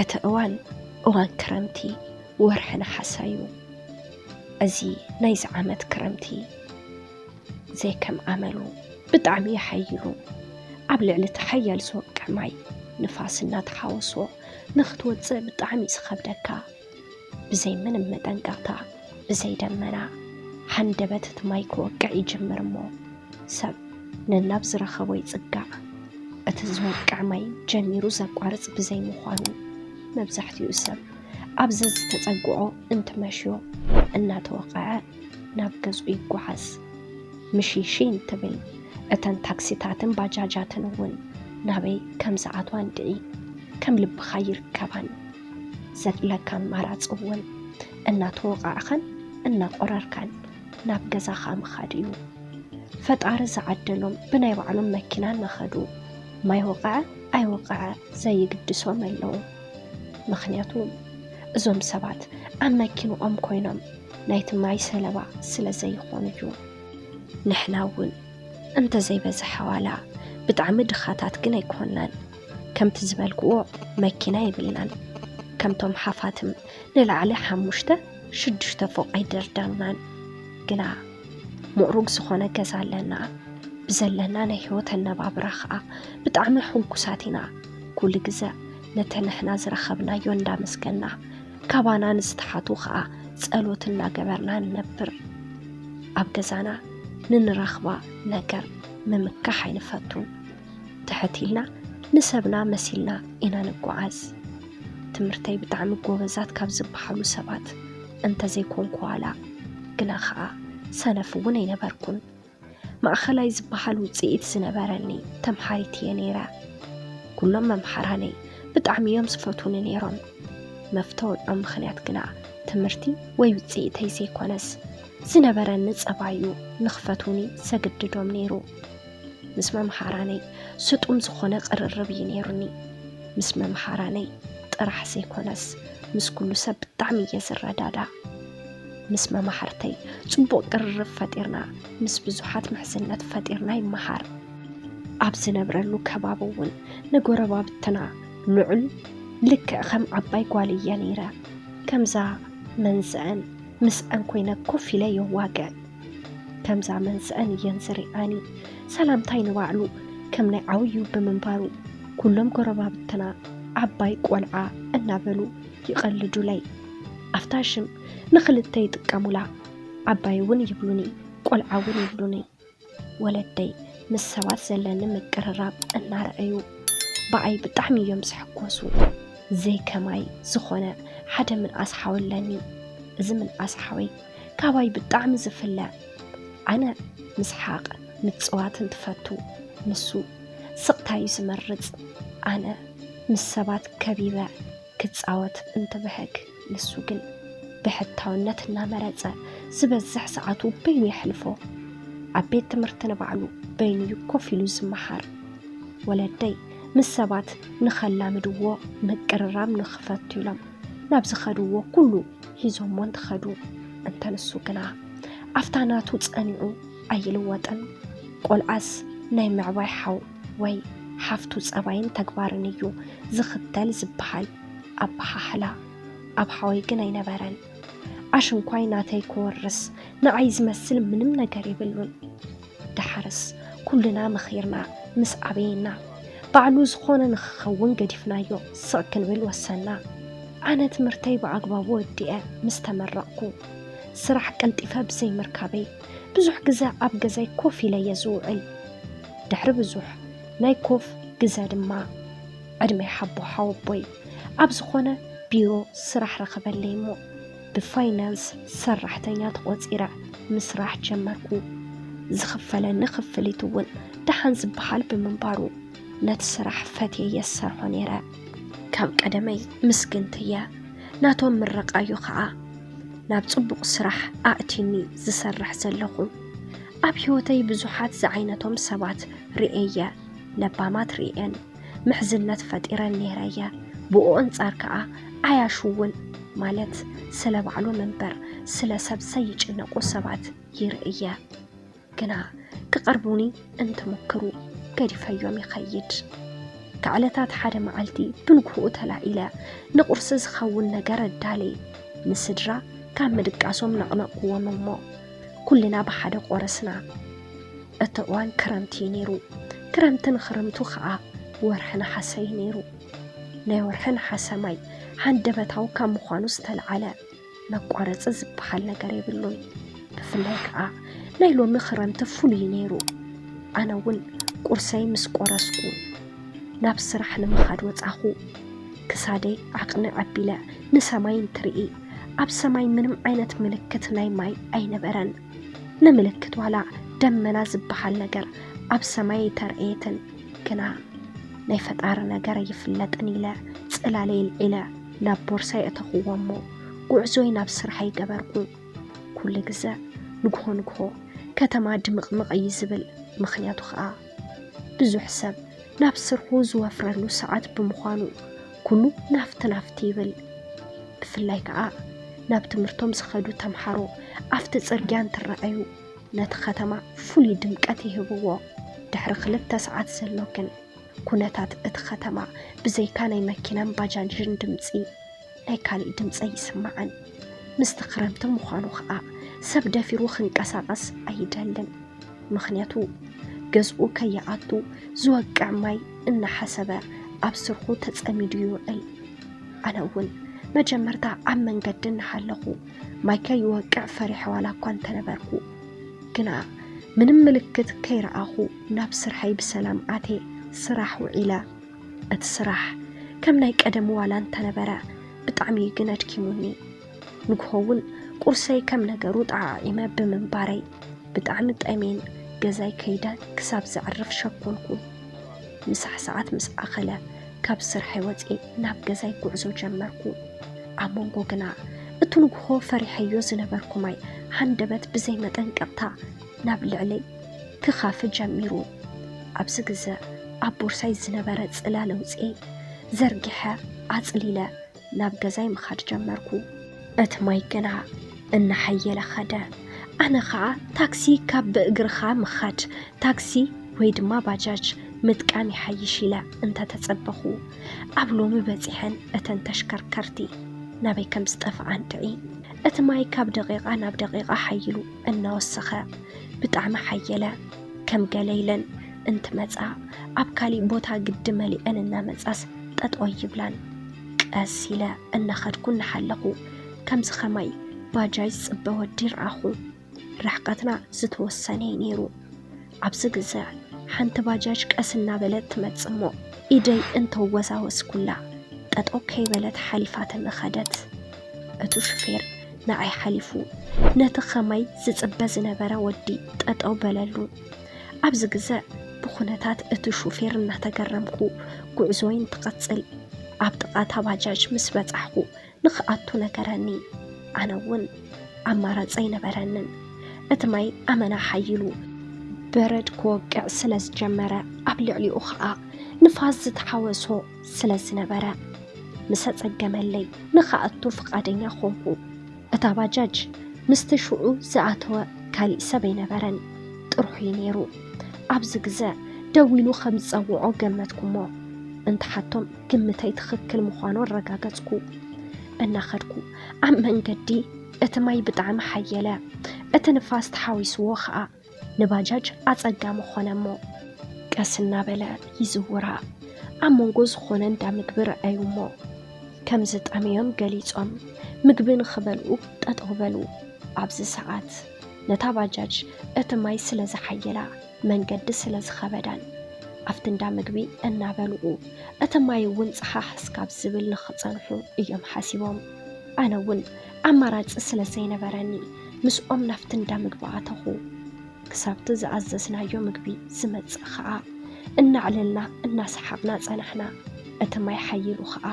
እቲ እዋን፣ እዋን ክረምቲ፣ ወርሒ ነሓሳ እዩ። እዚ ናይዚ ዓመት ክረምቲ ዘይከም ኣመሉ ብጣዕሚ እዩ ሓይሉ። ኣብ ልዕሊ እቲ ሓያል ዝወቅዕ ማይ፣ ንፋስ እናተሓወሶ ንኽትወፅእ ብጣዕሚ እዩ ዝኸብደካ። ብዘይ ምንም መጠንቀቕታ፣ ብዘይ ደመና፣ ሃንደበት እቲ ማይ ክወቅዕ ይጅምር እሞ፣ ሰብ ነናብ ዝረኸቦ ይጽጋዕ። እቲ ዝወቅዕ ማይ ጀሚሩ ዘቋርጽ ብዘይ ምዃኑ፣ መብዛሕትኡ ሰብ ኣብ ዘዝተጸግዖ እንትመሽዮ እናተወቕዐ ናብ ገዝኡ ይጓዓዝ። ምሽይሽይ እንትብል፣ እተን ታክሲታትን ባጃጃትን እውን ናበይ ከም ዝኣትዋ እንድዒ፣ ከም ልብኻ ይርከባን። ዘድለካ ኣማራጺ እውን እናተወቓዕኻን እናቖረርካን ናብ ገዛኻ ምኻድ እዩ። ፈጣሪ ዝዓደሎም ብናይ ባዕሎም መኪና እናኸዱ፣ ማይ ወቕዐ ኣይወቕዐ ዘይግድሶም ኣለዉ። ምኽንያቱ እዞም ሰባት ኣብ መኪንኦም ኮይኖም ናይቲ ማይ ሰለባ ስለ ዘይኾኑ እዩ። ንሕና እውን እንተዘይበዝሐ ዋላ ብጣዕሚ ድኻታት ግን ኣይኮናን። ከምቲ ዝበልክዎ መኪና የብልናን። ከምቶም ሓፋትም ንላዕሊ ሓሙሽተ ሽዱሽተ ፎቕ ኣይደርደርናን። ግና ምዕሩግ ዝኾነ ገዛ ኣለና። ብዘለና ናይ ህይወት ኣነባብራ ኸኣ ብጣዕሚ ሕጉሳት ኢና። ኩሉ ግዘ ነቲ ንሕና ዝረኸብናዮ እንዳመስገና፣ ካባና ንዝተሓቱ ኸኣ ጸሎት እናገበርና ንነብር። ኣብ ገዛና ንንረኽባ ነገር ምምካሕ ኣይንፈቱን። ትሕት ኢልና ንሰብና መሲልና ኢና ንጓዓዝ። ትምህርተይ ብጣዕሚ ጎበዛት ካብ ዝበሃሉ ሰባት እንተዘይኮንኩ ዋላ፣ ግና ኸኣ ሰነፍ እውን ኣይነበርኩን። ማእኸላይ ዝበሃል ውፅኢት ዝነበረኒ ተምሃሪት እየ ነይረ። ኩሎም መምሃራነይ ብጣዕሚ እዮም ዝፈትዉኒ ነይሮም። መፍተውዖም ምኽንያት ግና ትምህርቲ ወይ ውፅኢተይ ዘይኮነስ፣ ዝነበረኒ ፀባይ እዩ ንኽፈትዉኒ ዘግድዶም ነይሩ። ምስ መምሃራነይ ስጡም ዝኾነ ቅርርብ እዩ ነይሩኒ። ምስ መምሃራነይ ጥራሕ ዘይኮነስ፣ ምስ ኩሉ ሰብ ብጣዕሚ እየ ዝረዳዳእ። ምስ መማህርተይ ጽቡቕ ቅርርብ ፈጢርና፣ ምስ ብዙሓት ምሕዝነት ፈጢርና ይመሃር። ኣብ ዝነብረሉ ከባቢ እውን ንጎረባብትና ልዑል ልክዕ ከም ዓባይ ጓል እየ ነይረ። ከምዛ መንዝዐን ምስዐን ኮይነ ኮፍ ኢለ የዋግዕ። ከምዛ መንዝዐን እየን ዝሪኣኒ። ሰላምታይ ንባዕሉ ከም ናይ ዓውዩ ብምንባሩ፣ ኩሎም ጎረባብትና ዓባይ ቆልዓ እናበሉ ይቐልዱለይ። ኣብታ ሽም ንኽልተ ይጥቀሙላ። ዓባይ እውን ይብሉኒ፣ ቆልዓ እውን ይብሉኒ። ወለደይ ምስ ሰባት ዘለኒ ምቅርራብ እናረኣዩ ብኣይ ብጣዕሚ እዮም ዝሕጎሱ። ዘይከማይ ዝኾነ ሓደ ምንኣስ ሓው ኣለኒ። እዚ ምንኣስ ሓወይ ካባይ ብጣዕሚ ዝፍለ። ኣነ ምስሓቕ ምጽዋት እንትፈቱ፣ ንሱ ስቕታ እዩ ዝመርጽ። ኣነ ምስ ሰባት ከቢበ ክጻወት እንትብህግ፣ ንሱ ግን ብሕታውነት እናመረጸ ዝበዝሕ ሰዓቱ በይኑ የሕልፎ። ኣብ ቤት ትምህርቲ ንባዕሉ በይኑ እዩ ኮፍ ኢሉ ዝመሃር። ወለደይ ምስ ሰባት ንኸላምድዎ፣ ምቅርራብ ንኽፈቱ ኢሎም ናብ ዝኸድዎ ኩሉ ሒዞሞ እንትኸዱ፣ እንተ ንሱ ግና ኣብታ ናቱ ጸኒዑ ኣይልወጥን። ቆልዓስ ናይ ምዕባይ ሓው ወይ ሓፍቱ ጸባይን ተግባርን እዩ ዝኽተል ዝበሃል ኣበሃህላ ኣብ ሓወይ ግን ኣይነበረን። ኣሽንኳይ ናተይ ክወርስ ንዓይ ዝመስል ምንም ነገር የብሉን። ደሓርስ ኩልና መኺርና ምስ ኣበየና፣ ባዕሉ ዝኾነ ንኽኸውን ገዲፍናዮ ስቕ ክንብል ወሰና። ኣነ ትምህርተይ ብኣግባቡ ወዲኤ ምስ ተመረቕኩ፣ ስራሕ ቀልጢፈ ብዘይምርካበይ ብዙሕ ግዘ ኣብ ገዛይ ኮፍ ኢለ እየ ዝውዕል። ድሕሪ ብዙሕ ናይ ኮፍ ግዘ ድማ፣ ዕድመ ይሓቦ ሓወቦይ፣ ኣብ ዝኾነ ቢሮ ስራሕ ረኸበለይ እሞ፣ ብፋይናንስ ሰራሕተኛ ተቖጺረ ምስራሕ ጀመርኩ። ዝኽፈለኒ ክፍሊት እውን ደሓን ዝበሃል ብምንባሩ፣ ነቲ ስራሕ ፈትየየ ዝሰርሖ ነይረ። ካብ ቀደመይ ምስግንቲ እየ። ናቶም ምርቓ እዩ ኸኣ ናብ ጽቡቕ ስራሕ ኣእትዩኒ ዝሰርሕ ዘለኹ። ኣብ ህይወተይ ብዙሓት ዝዓይነቶም ሰባት ርእየ እየ። ለባማት ርእየን ምሕዝነት ፈጢረን ነይረ እየ። ብኡ ኣንጻር ከኣ ዓያሹ እውን፣ ማለት ስለ ባዕሎም እምበር ስለ ሰብ ዘይጭነቑ ሰባት ይርኢ እየ። ግና ክቐርቡኒ እንትምክሩ ገዲፈዮም ይኸይድ። ካብ ዕለታት ሓደ መዓልቲ ብንግሆኡ ተላዒለ ንቁርሲ ዝኸውን ነገር ኣዳልየ። ንስድራ ካብ ምድቃሶም ነቕነቕክዎም እሞ ኩልና ብሓደ ቆረስና። እቲ እዋን ክረምቲ እዩ ነይሩ። ክረምቲ ንኽረምቱ ኸኣ ወርሒ ነሓሰ እዩ ነይሩ። ናይ ወርሒ ነሓሰ ማይ ሃንደበታዊ ካብ ምዃኑ ዝተልዓለ መቋረፂ ዝበሃል ነገር የብሉን። ብፍላይ ከዓ ናይ ሎሚ ክረምቲ ፍሉይ ነይሩ። ኣነ እውን ቁርሰይ ምስ ቆረስኩ ናብ ስራሕ ንምኻድ ወፃኹ። ክሳደይ ዓቕኒ ኣቢለ ንሰማይ እንትርኢ ኣብ ሰማይ ምንም ዓይነት ምልክት ናይ ማይ ኣይነበረን። ንምልክት ዋላ ደመና ዝበሃል ነገር ኣብ ሰማይ ኣይተረእየትን። ግና ናይ ፈጣሪ ነገር ኣይፍለጥን ኢለ ፅላለይ ኣልዒለ ናብ ቦርሳይ ኣተኹዎ እሞ ጉዕዞይ ናብ ስራሐይ ገበርኩ። ኩሉ ግዘ ንግሆ ንግሆ ከተማ ድምቕምቕ እዩ ዝብል። ምኽንያቱ ኸኣ ብዙሕ ሰብ ናብ ስርሑ ዝወፍረሉ ሰዓት ብምዃኑ ኩሉ ናፍቲ ናፍቲ ይብል። ብፍላይ ከኣ ናብ ትምህርቶም ዝኸዱ ተምሃሮ ኣብቲ ጽርግያ እንትረኣዩ ነቲ ከተማ ፍሉይ ድምቀት ይህብዎ። ድሕሪ ክልተ ሰዓት ዘሎ ግን ኩነታት እቲ ከተማ ብዘይካ ናይ መኪናን ባጃጅን ድምጺ ናይ ካሊእ ድምጺ ኣይስማዕን። ምስቲ ክረምቲ ምዃኑ ኸኣ ሰብ ደፊሩ ክንቀሳቐስ ኣይደልን። ምኽንያቱ ገዝኡ ከይኣቱ ዝወቅዕ ማይ እናሓሰበ ኣብ ስርሑ ተጸሚዱ ይውዕል። ኣነ እውን መጀመርታ ኣብ መንገዲ እናሃለኹ ማይ ከይወቅዕ ፈሪሐ ዋላ እኳ እንተነበርኩ፣ ግና ምንም ምልክት ከይረኣኹ ናብ ስርሐይ ብሰላም ኣትየ ስራሕ ውዒለ። እቲ ስራሕ ከም ናይ ቀደም ዋላ እንተነበረ ብጣዕሚ እዩ ግን ኣድኪሙኒ። ንግሆ እውን ቁርሰይ ከም ነገሩ ጠዓዒመ ብምንባረይ ብጣዕሚ ጠምየን ገዛይ ከይደ ክሳብ ዘዕርፍ ሸኮንኩ። ምሳሕ ሰዓት ምስ ኣኸለ ካብ ስርሐይ ወፅየ ናብ ገዛይ ጉዕዞ ጀመርኩ። ኣብ መንጎ ግና እቲ ንግሆ ፈሪሐዮ ዝነበርኩ ማይ ሃንደበት ብዘይ መጠንቀቕታ ናብ ልዕለይ ክኻፍ ጀሚሩ። ኣብዚ ግዘ ኣብ ቦርሳይ ዝነበረ ፅላል ኣውፅኤ ዘርጊሐ ኣፅሊለ ናብ ገዛይ ምኻድ ጀመርኩ። እቲ ማይ ግና እናሓየለ ኸደ። ኣነ ኸዓ ታክሲ ካብ ብእግርኻ ምኻድ፣ ታክሲ ወይ ድማ ባጃጅ ምጥቃም ይሓይሽ ኢለ እንተተጸበኹ፣ ኣብ ሎሚ በጺሐን እተን ተሽከርከርቲ ናበይ ከም ዝጠፍኣ እንድዒ። እቲ ማይ ካብ ደቂቓ ናብ ደቂቓ ሓይሉ እናወሰኸ ብጣዕሚ ሓየለ። ከም ገለ ኢለን እንትመጻ ኣብ ካሊእ ቦታ ግዲ መሊአን እናመጻስ ጠጠው ይብላን። ቀስ ኢለ እናኸድኩ እናሓለኹ ከምዚ ኸማይ ባጃጅ ዝጽበ ወዲ ረኣኹ። ርሕቀትና ዝተወሰነ እዩ ነይሩ። ኣብዚ ግዘ ሓንቲ ባጃጅ ቀስ እናበለት ትመጽእ እሞ ኢደይ እንተወዛወዝኩላ ጠጠው ከይበለት ሓሊፋትኒ ኸደት። እቱ ሹፌር ንዓይ ሓሊፉ ነቲ ኸማይ ዝጽበ ዝነበረ ወዲ ጠጠው በለሉ። ኣብዚ ግዘ ብኹነታት እቲ ሹፌር እናተገረምኩ ጉዕዞይ እንትቐጽል ኣብ ጥቓ እታ ባጃጅ ምስ በጻሕኩ ንኽኣቱ ነገረኒ። ኣነ እውን ኣማራጺ ኣይነበረንን። እቲ ማይ ኣመና ሓይሉ በረድ ክወቅዕ ስለ ዝጀመረ ኣብ ልዕሊኡ ኸኣ ንፋስ ዝተሓወሶ ስለ ዝነበረ ምስ ኣጸገመለይ ንኽኣቱ ፍቓደኛ ኾንኩ። እታ ባጃጅ ምስቲ ሽዑ ዝኣተወ ካሊእ ሰብ ኣይነበረን፣ ጥርሑ እዩ ነይሩ። ኣብዚ ግዘ ደዊሉ ከም ዝጸውዖ ገመትኩ እሞ እንትሓቶም ግምተይ ትኽክል ምዃኑ ኣረጋገጽኩ። እናኸድኩ ኣብ መንገዲ እቲ ማይ ብጣዕሚ ሓየለ፣ እቲ ንፋስ ተሓዊስዎ ኸኣ ንባጃጅ ኣጸጋሚ ኾነ እሞ ቀስ እናበለ ይዝውራ። ኣብ መንጎ ዝኾነ እንዳ ምግቢ ረኣዩ እሞ ከም ዝጠመዮም ገሊጾም ምግቢ ንኽበልኡ ጠጠው በሉ። ኣብዚ ሰዓት ነታ ባጃጅ እቲ ማይ ስለ ዝሓየላ መንገዲ ስለ ዝኸበዳን ኣብቲ እንዳ ምግቢ እናበልኡ እቲ ማይ እውን ጸሓሕ እስካብ ዝብል ንኽጸንሑ እዮም ሓሲቦም። ኣነ እውን ኣማራጺ ስለ ዘይነበረኒ ምስኦም ናብቲ እንዳ ምግቢ ኣተኹ። ክሳብቲ ዝኣዘዝናዮ ምግቢ ዝመጽእ ኸኣ እናዕለልና እናሰሓቕና ጸናሕና። እቲ ማይ ሓይሉ ኸኣ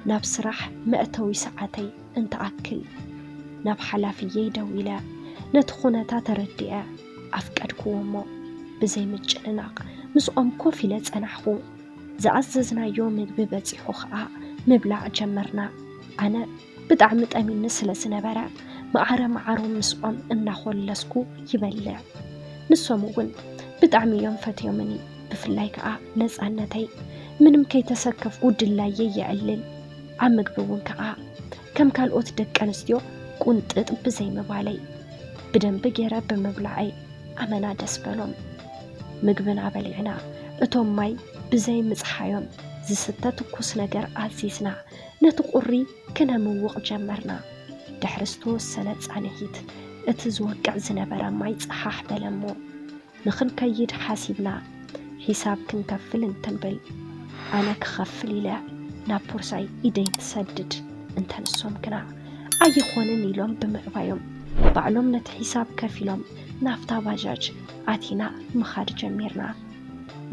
ናብ ስራሕ መእተዊ ሰዓተይ እንትኣክል ናብ ሓላፍየይ ደዊለ ነቲ ኩነታ ተረዲአ ኣፍቀድክዎ እሞ ብዘይ ምጭንናቕ ምስኦም ኮፍ ኢለ ጸናሕኹ። ዝኣዘዝናዮ ምግቢ በጺሑ ኸኣ ምብላዕ ጀመርና። ኣነ ብጣዕሚ ጠሚኒ ስለ ዝነበረ መዓረ መዓሮም ምስኦም እናኾለስኩ ይበልዕ። ንሶም እውን ብጣዕሚ እዮም ፈትዮምኒ። ብፍላይ ከኣ ነጻነተይ ምንም ከይተሰከፍኩ ድላየይ የዕልል። ኣብ ምግቢ እውን ከኣ ከም ካልኦት ደቂ ኣንስትዮ ቁንጥጥ ብዘይምባለይ፣ ብደንቢ ገይረ ብምብላዐይ ኣመና ደስ በሎም። ምግብና በሊዕና፣ እቶም ማይ ብዘይ ምጽሓዮም ዝስተ ትኩስ ነገር ኣዚዝና፣ ነቲ ቁሪ ክነምውቕ ጀመርና። ድሕሪ ዝተወሰነ ጻንሒት፣ እቲ ዝወቅዕ ዝነበረ ማይ ጸሓሕ በለ እሞ፣ ንኽንከይድ ሓሲብና፣ ሒሳብ ክንከፍል እንትንብል፣ ኣነ ክኸፍል ኢለ ናብ ቦርሳይ ኢደይ ትሰድድ፣ እንተ ንሶም ግና ኣይኾንን ኢሎም ብምዕባዮም፣ ባዕሎም ነቲ ሒሳብ ከፊሎም ናብታ ባጃጅ ኣቲና ምኻድ ጀሚርና።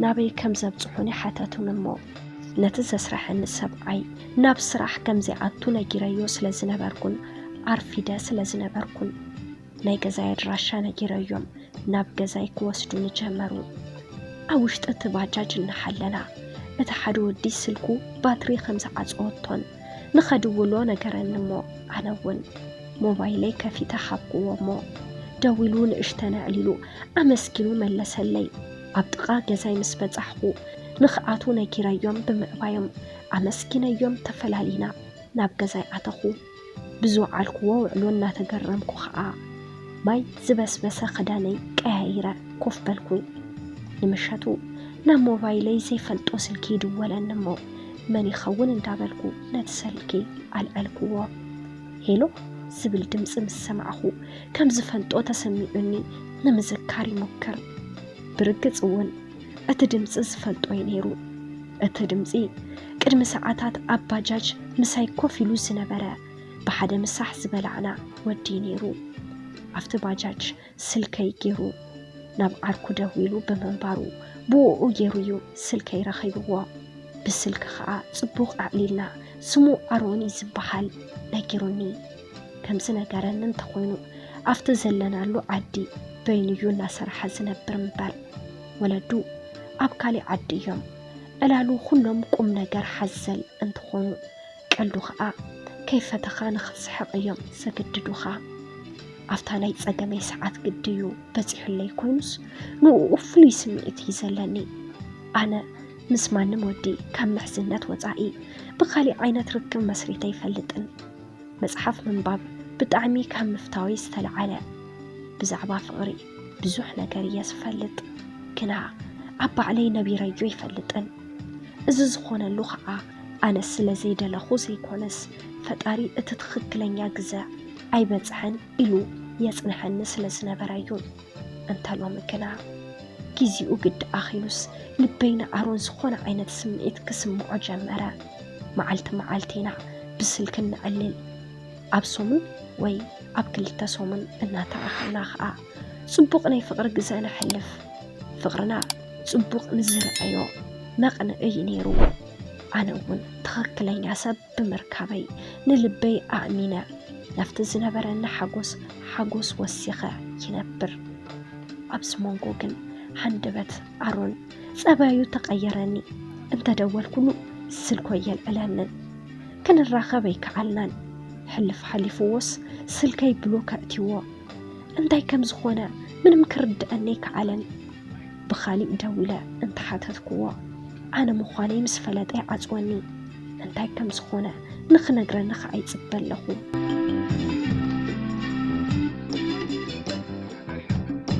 ናበይ ከም ዘብጽሑኒ ሓተቱኒ እሞ፣ ነቲ ዘስርሐኒ ሰብኣይ ናብ ስራሕ ከም ዘይኣቱ ነጊረዮ ስለ ዝነበርኩን ኣርፊደ ስለ ዝነበርኩን፣ ናይ ገዛይ ኣድራሻ ነጊረዮም ናብ ገዛይ ክወስዱኒ ጀመሩ። ኣብ ውሽጢ እቲ ባጃጅ እናሓለና፣ እቲ ሓደ ወዲ ስልኩ ባትሪ ከም ዝዓጸወቶን ንኸድውሎ ነገረኒ እሞ፣ ኣነ እውን ሞባይለይ ከፊተ ሃብክዎ እሞ፣ ደዊሉ ንእሽተን ኣዕሊሉ ኣመስጊኑ መለሰለይ። ኣብ ጥቓ ገዛይ ምስ በጻሕኩ፣ ንኽኣትዉ ነጊረዮም ብምዕባዮም ኣመስጊነዮም ተፈላሊና ናብ ገዛይ ኣተኹ። ብዝወዓልክዎ ውዕሎ እናተገረምኩ ኸኣ፣ ማይ ዝበስበሰ ኽዳነይ ቀያይረ ኮፍ በልኩ። ንምሸቱ ናብ ሞባይለይ ዘይፈልጦ ስልኪ ይድወለኒ እሞ፣ መን ይኸውን እንዳበልኩ ነቲ ስልኪ ኣልዐልክዎ። ሄሎ ዝብል ድምጺ ምስ ሰማዕኹ፣ ከም ዝፈልጦ ተሰሚዑኒ ንምዝካር ይሞክር። ብርግጽ እውን እቲ ድምጺ ዝፈልጦ እዩ ነይሩ። እቲ ድምጺ ቅድሚ ሰዓታት ኣብ ባጃጅ ምሳይ ኮፍ ኢሉ ዝነበረ፣ ብሓደ ምሳሕ ዝበላዕና ወዲ ነይሩ። ኣብቲ ባጃጅ ስልከይ ገይሩ ናብ ዓርኩ ደዊሉ ብምንባሩ፣ ብእኡ ገይሩ እዩ ስልከይ ረኺብዎ። ብስልኪ ኸኣ ጽቡቕ ኣዕሊልና፣ ስሙ ኣሮን እዩ ዝበሃል፣ ነጊሩኒ። ከም ዝነገረኒ እንተኾይኑ፣ ኣብቲ ዘለናሉ ዓዲ በይኑ እዩ እናሰርሐ ዝነብር እምበር፣ ወለዱ ኣብ ካሊእ ዓዲ እዮም። ዕላሉ ኩሎም ቁም ነገር ሓዘል እንትኾኑ፣ ቀልዱ ኸኣ ከይፈተኻ ንኽትስሕቕ እዮም ዘግድዱኻ። ኣብታ ናይ ጸገመይ ሰዓት ግዲ እዩ በጺሑለይ ኮይኑስ፣ ንእኡ ፍሉይ ስምዒት እዩ ዘለኒ። ኣነ ምስ ማንም ወዲ ካብ ምሕዝነት ወጻኢ ብኻሊእ ዓይነት ርክብ መስሪተ ኣይፈልጥን። መጽሓፍ ምንባብ ብጣዕሚ ካብ ምፍታወይ ዝተለዓለ፣ ብዛዕባ ፍቕሪ ብዙሕ ነገር እየ ዝፈልጥ፣ ግና ኣብ ባዕለይ ነቢረዮ ኣይፈልጥን። እዚ ዝኾነሉ ኸኣ፣ ኣነ ስለ ዘይደለኹ ዘይኮነስ፣ ፈጣሪ እቲ ትኽክለኛ ግዘ ኣይበጽሐን ኢሉ የጽንሐኒ ስለ ዝነበረ እዩ። እንተ ሎሚ ግና፣ ግዜኡ ግዲ ኣኺሉስ፣ ልበይ ንኣሮን ዝኾነ ዓይነት ስምዒት ክስምዖ ጀመረ። መዓልቲ መዓልቲ ኢና ብስልኪ ነዕልል። ኣብ ሰሙን ወይ ኣብ ክልተ ሰሙን እናተራኸብና ኸኣ፣ ጽቡቕ ናይ ፍቕሪ ግዘ ነሕልፍ። ፍቕርና ጽቡቕ ንዝረኣዮ መቕንኢ እዩ ነይሩ። ኣነ እውን ትኽክለኛ ሰብ ብምርካበይ፣ ንልበይ ኣእሚነ፣ ናብቲ ዝነበረኒ ሓጎስ፣ ሓጎስ ወሲኸ ይነብር። ኣብዚ መንጎ ግን፣ ሃንደበት ኣሮን ጸባዩ ተቐየረኒ። እንተ ደወልኩሉ፣ ስልኮ የልዕለንን። ክንራኸብ ኣይከኣልናን። ሕልፍ ሓሊፍዎስ፣ ስልከይ ብሎክ ኣእትይዎ። እንታይ ከም ዝኾነ ምንም ክርድኣኒ ኣይከኣለን። ብኻሊእ ደዊለ እንተሓተትክዎ፣ ኣነ ምዃነይ ምስ ፈለጠ ይዓጽወኒ። እንታይ ከም ዝኾነ ንኽነግረኒ ኸኣ ይጽበ ኣለኹ።